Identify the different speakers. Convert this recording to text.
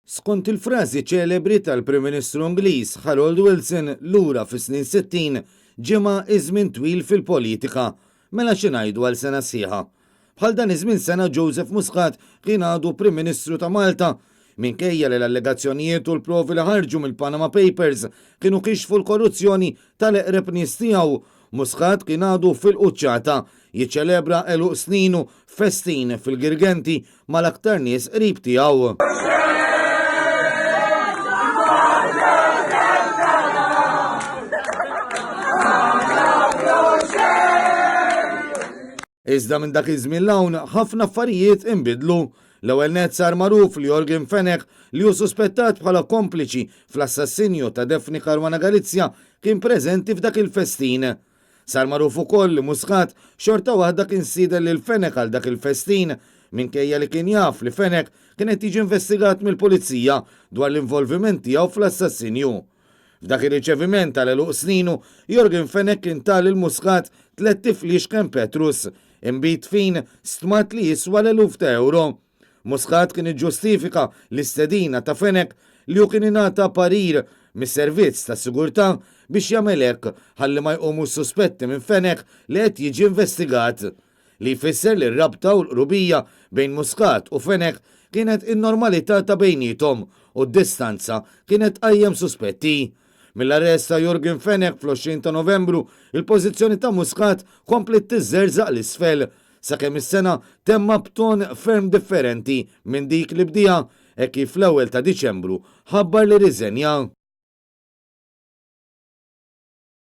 Speaker 1: Skont il-frażi ċelebri tal-Prim Ministru Ingliż Harold Wilson lura fis-snin 60, ġimgħa hi żmien twil fil-politika. Mela xi ngħidu għal sena sħiħa? Bħal dan iż-żmien sena Joseph Muscat kien għadu Prim Ministru ta' Malta. Minkejja li l-allegazzjonijiet u l-provi li ħarġu mill-Panama Papers kienu kixfu l-korruzzjoni tal-eqreb nies tiegħu, Muscat kien għadu fil-quċċata, jiċċelebra għeluq sninu f'festin fil-Girgenti mal-aktar nies qrib tiegħu. Iżda minn dak iż-żmien 'l hawn ħafna affarijiet inbidlu. L-ewwel nett sar magħruf li Yorgen Fenech, li hu suspettat bħala kompliċi fl-assassinju ta' Daphne Caruana Galizia, kien preżenti f'dak il-festin. Sar magħruf ukoll li Muscat xorta waħda kien stieden lil Fenech għal dak il-festin, minkejja li kien jaf li Fenech kien qed jiġi investigat mill-Pulizija dwar l-involviment tiegħu fl-assassinju. F'dak ir-riċeviment tal-għeluq sninu, Yorgen Fenech kien ta lil Muscat tlett ifliexken Petrus, inbid fin stmat li jiswa l-eluf ta' ewro. Muscat kien iġġustifika l-istedina ta' Fenech li hu kien ingħata parir mis-servizz tas-sigurtà biex jagħmel hekk ħalli ma jqumux suspetti minn Fenech li qed jiġi investigat. Li jfisser li r-rabta u l-qrubija bejn Muscat u Fenech kienet in-normalità ta' bejniethom u d-distanza kienet tqajjem suspetti. Mill-arrest ta' Yorgen Fenech fl-20 ta' Novembru, il-pożizzjoni ta' Muscat kompliet tiżżerżaq 'l isfel sakemm is-sena temma b'ton ferm differenti minn dik li bdieha hekk kif fl-ewwel ta' Diċembru ħabbar li rriżenja.